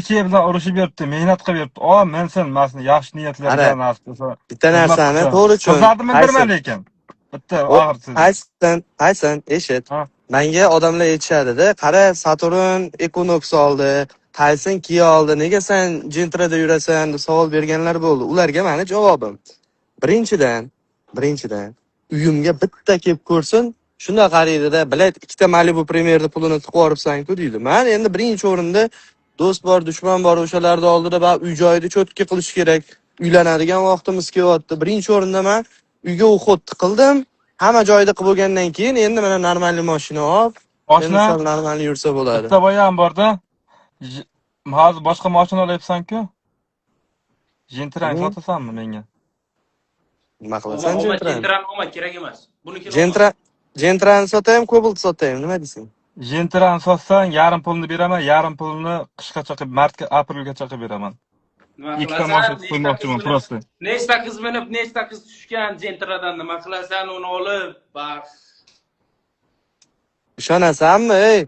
Kecha bilan urushib yuribdi, mehnat qilib yuribdi. O, minsin, mana yaxshi niyatlarga Qara, nasib qilsa. Bitta Xizmat narsani qilsin. to'g'ri tushun. Qizlarni mindirma Qaysi? lekin. Bitta O, og'ir so'z. Qaysin, Qaysin, eshit. Ha. Menga odamlar aytishadi-da, qara, Saturn Equinox oldi, Tayson Kia oldi, nega sen Gentrada yurasan deb savol berganlar bo'ldi. Ularga mani javobim. Birinchidan, uyimga bitta kelib ko'rsin, shunda qaraydi-da, "Блядь, ikkita Malibu Premierni pulini tiqib yuboribsan-ku" deydi. Man endi birinchi o'rinda do'st bor, dushman bor, o'shalarni oldida ba uy joyini чётко qilish kerak. Uylanadigan vaqtimiz kelyapti. Birinchi o'rinda man uyga уход qildim. Hamma joyida qilib bo'lgandan keyin endi mana нормальный mashina olib, endi Oshna, sal нормальный yursa bo'ladi. Bitta boyam borda. Hozir boshqa mashina olyapsan-ku. Gentrang sotasanmi menga? Nima Olma, qilasan olma, Gentrani? Gentrani olma, kerak emas. Bunikini olma. Gentrani sotayim, Cobalt sotayim, nima deysan? Gentrani sotsang, yarim pulini beraman, yarim pulini qishgacha qilib, martga, aprelgacha qilib beraman. Nima Ikkita qilasan? mashina Nechta qo'ymoqchiman qiz minib, просто. nechta qiz minib, nechta qiz tushgan Gentradan, nima qilasan uni olib? Bax. Ishonasanmi, ey?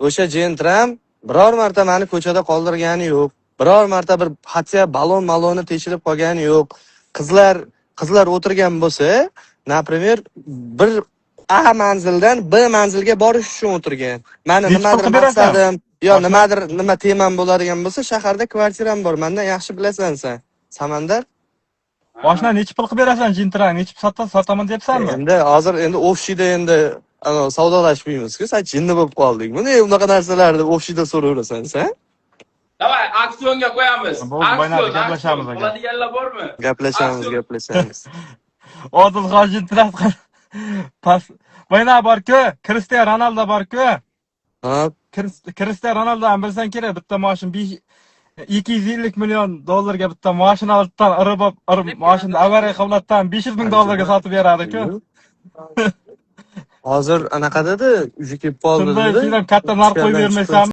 O'sha Gentram biror marta meni ko'chada qoldirgani yo'q. Biror marta bir хотя balon maloni teshilib qolgani yo'q. Qizlar o'tirgan bo'lsa, например, bir A manzildan B manzilga borish uchun o'tirgan. Mani Nechi pul nimadir qilib berasan? maqsadim, yo Oshna? nimadir nima temam bo'ladigan bo'lsa, shaharda kvartiram bor. Mendan yaxshi bilasan sen. Samandar. Oshna, nechi pul qilib berasan Gentrang? Nechi pul sotaman deyapsanmi? Endi hozir endi общий da endi ano savdolashmaymiz-ku. Sen jinni bo'lib qoldingmi? Ne unaqa narsalarni общий da so'raverasan sen? Давай, auksionga qo'yamiz. Bo'ldi, Auksion, baynadi, gaplashamiz auksion. aka. Oladiganlar bormi? Gaplashamiz, Auksion. gaplashamiz. Odilxon Gentra pas. Bayna bor-ku, Cristiano Ronaldo bor-ku. Ha, Cristiano Ronaldo ham bilsang kerak, bitta moshin 5 250 million dollarga bitta mashina olibdan irib irib mashina avariya qilibdan 500 ming dollarga sotib beradi-ku. Hozir anaqa dedi, уже kelib qoldi Shundan dedi. keyin ham katta narx qo'yib Ichkaridan bermaysanmi?